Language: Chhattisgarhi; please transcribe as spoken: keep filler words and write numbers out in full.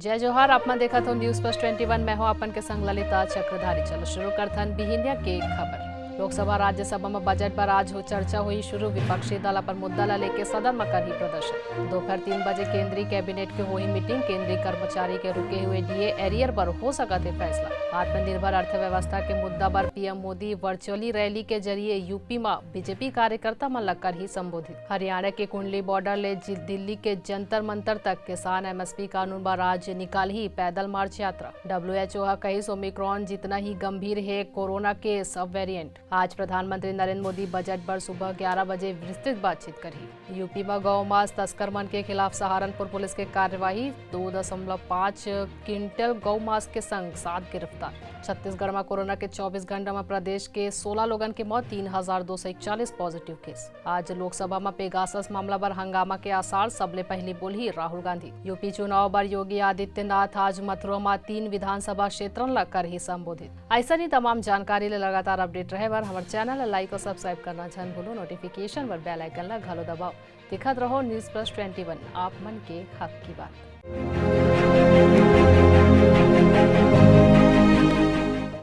जय जोहार, आप मन देखत हो News Plus Twenty One, मैं हूं अपन के संग ललिता चक्रधारी। चलो शुरू करथन बिहिनिया के खबर। लोकसभा, राज्यसभा में बजट पर आज हो चर्चा होही शुरू, विपक्षी दल अपन मुद्दा ला लेके सदन में करही प्रदर्शन। दोपहर तीन बजे केंद्रीय कैबिनेट के होही मीटिंग, केंद्रीय कर्मचारी के रुके हुए डीए एरियर पर हो सकत हे फैसला। आत्मनिर्भर अर्थव्यवस्था के मुद्दा पर पीएम मोदी वर्चुअली रैली के जरिए यूपी में बीजेपी कार्यकर्ता मन ला करही संबोधित। हरियाणा के कुंडली बॉर्डर ले जि-, दिल्ली के जंतर मंतर तक किसान एमएसपी कानून बर आज निकालही पैदल मार्च यात्रा। डब्ल्यूएचओ ह कहिस, ओमिक्रॉन जितना ही गंभीर हे कोरोना के सब वेरिएंट। आज प्रधानमंत्री नरेंद्र मोदी बजट बर सुबह ग्यारह बजे विस्तृत बातचीत करही। यूपी म गौ मांस तस्कर मन के खिलाफ सहारनपुर पुलिस के कार्यवाही, दो दशमलव पाँच क्विंटल गौ मांस के संग सात गिरफ्तार। छत्तीसगढ़ म कोरोना के चौबीस घंटा म प्रदेश के सोलह लोगन के मौत, तीन हजार दो सौ इकतालीस पॉजिटिव केस। आज लोकसभा म पेगासस मामला बर हंगामा के आसार, सबले पहिली बोलही राहुल गांधी। यूपी चुनाव बर योगी आदित्यनाथ आज मथुरा म तीन विधानसभा क्षेत्रन ल करही संबोधित। अइसन ही तमाम जानकारी ले लगातार अपडेट रहे बर हमर चैनल ल लाइक और सब्सक्राइब करना झन भूलो, नोटिफिकेशन बर बेल आइकन ल घलो दबाओ। देखत रहो News Plus Twenty One, आप मन के हक की बात।